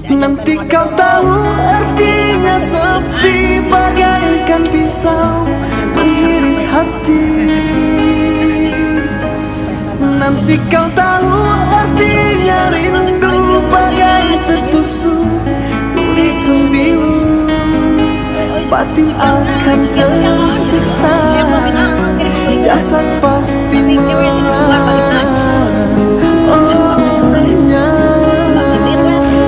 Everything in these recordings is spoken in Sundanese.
Nanti kau tahu artinya sepi bagaikan pisau menghiris hati. Nanti kau tahu artinya rindu bagai tertusuk duri sembilu. Batin akan tersiksa, jasad pasti merana olehnya.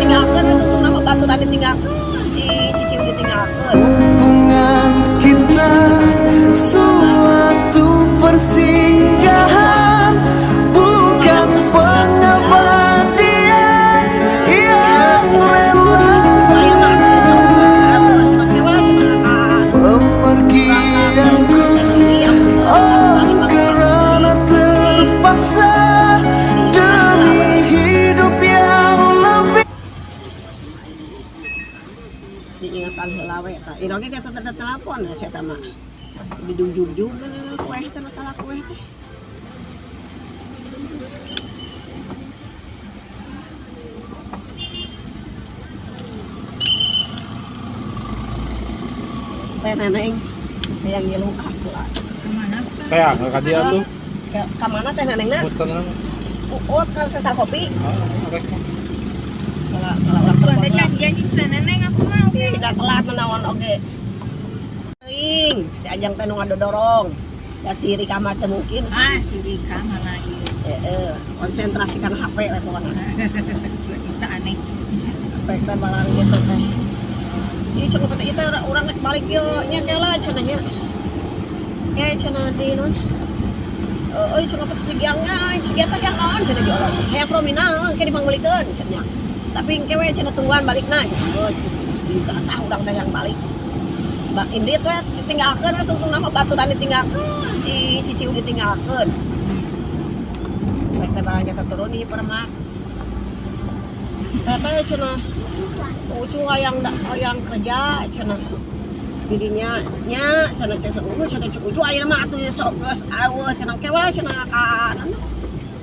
Tinggalkan nama batu tadi, tinggalkan si Cici udah tinggalkan. Hubungan kita suatu persinggahan, bukan pengabadian yang rela. Pemergianku, oh, karena terpaksa demi hidup yang lebih. Diingatan heula we eta. Ieu oge kita tetep telepon ya saya mah. Dijugjug kue sama salah kue teh. Teh neneng yang ngilu aku lah. Kayak nggak dia tuh. Ke mana teh nenengna? Muter. Uut kalau sesal kopi. Oh, rek. Kalau kalau orang Ada telepon. janji sudah neneng aku mau. Tidak telat menawan oge. Ing, si Ajang teh nu ngadodorong. Da si Rika mah teu mungkin. Ah, si Rika mana ieu. Konsentrasikan HP we pokona. Bisa aneh. HP teh barang gitu teh. Ieu cenah teh ieu teh urang rek balik ieu nya kela cenah nya. Eh cenah di non. Euy cenah teh si Giangna, si Giang teh yang naon cenah di Allah. Hayang prominal engke dipangbelikeun cenah. Tapi engke we cenah tungguan balikna. Geus sah urang teh yang balik. Bak Indit we tinggalkeun we tungtung nama batu tadi tinggalkeun si Cici udah tinggalkeun. Rek teh barang kita turun di Permak. Teh cenah ucu hayang da hayang kerja cenah. Didinya nya cenah cek ucu cenah cek ucu ayeuna mah atuh sok geus aweuh cenah ke we cenah ka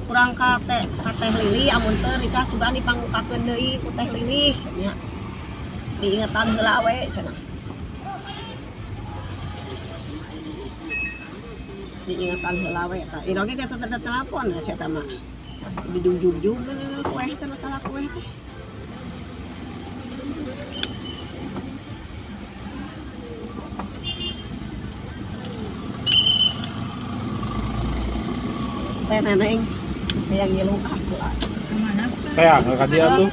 kurang ka teh ka Teh Lili amun teu Rika sugan dipangmukakeun deui ku Teh Lili cenah. Diingetan heula we cenah. Diingetan heula we eta. Ieu oge kita tetep telepon ya saya mah. Dijugjug kue sama salah kue teh. Teh neneng yang ngilu aku lah. Kemana sih? Kayak nggak dia tuh.